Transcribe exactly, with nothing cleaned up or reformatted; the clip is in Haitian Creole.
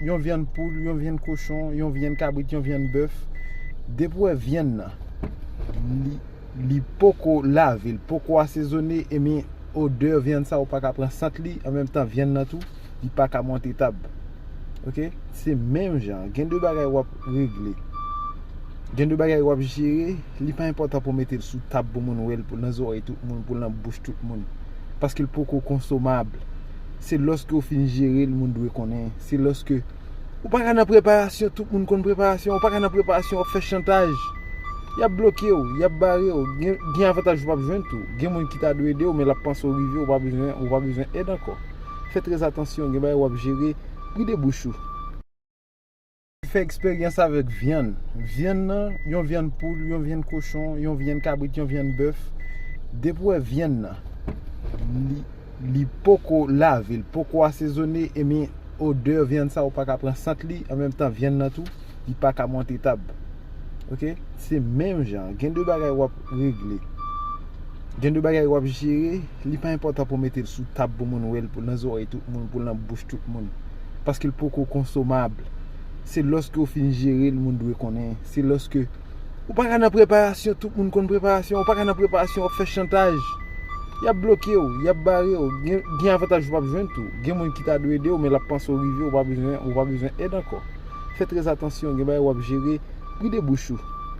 Yon vyann poul, yon vyann kochon, yon vyann kabrit, yon vyann bèf. Depi w wè vyann nan, li, li poko lave, li poko asezone, ebyen odè vyann sa ou pa ka pran sant li, an menm tan vyann nan tou, li pa ka monte tab. Oke? Se menm jan, gen de bagay w ap regle. Gen de bagay w ap jere, li pa enpòtan pou w mete l sou tab pou moun wè l, pou l nan zòrèy tout moun, pou l nan bouch tout moun. Paske l poko konsomab. Se lòske w fin jere l, moun dwe konnen. Se lòske ou pa ka nan preparasyon, tout moun konn preparasyon, ou pa ka nan preparasyon, w ap fè chantaj. Y ap bloke w, y ap bare w. Gen, gen avantaj ou p ap jwenn tou. Gen moun ki ta dwe ede w, men l ap panse w rive, ou pa bezwen, ou pa bezwen èd ankò. Fè trè atansyon, gen bagay w ap jere, bride bouch ou. Fè eksperyans avèk vyann. Vyann nan, yon vyann poul, yon vyann kochon, yon vyann kabrit, yon vyann bèf. Depi w wè vyann nan, li, li poko lave, li poko asezone, ebyen odè vyann sa ou pa ka pran sant li, an menm tan vyann nan tou, li pa ka monte tab. Oke? Se menm jan, gen de bagay w ap regle. Gen de bagay w ap jere, li pa enpòtan pou w mete l sou tab pou moun wè l, pou l nan zòrèy tout moun, pou l nan bouch tout moun. Paske l poko konsomab. Se lòske w fin jere l, moun dwe konnen. Se lòske ou pa ka nan preparasyon, tout moun konn preparasyon, ou pa ka nan preparasyon, w ap fè chantaj. Y ap bloke w, y ap bare w. Gen, gen avantaj ou p ap jwenn tou. Gen moun ki ta dwe ede w, men l ap panse w rive, ou pa bezwen, ou pa bezwen èd ankò. Fè trè atansyon, gen bagay w ap jere, bride bouch ou.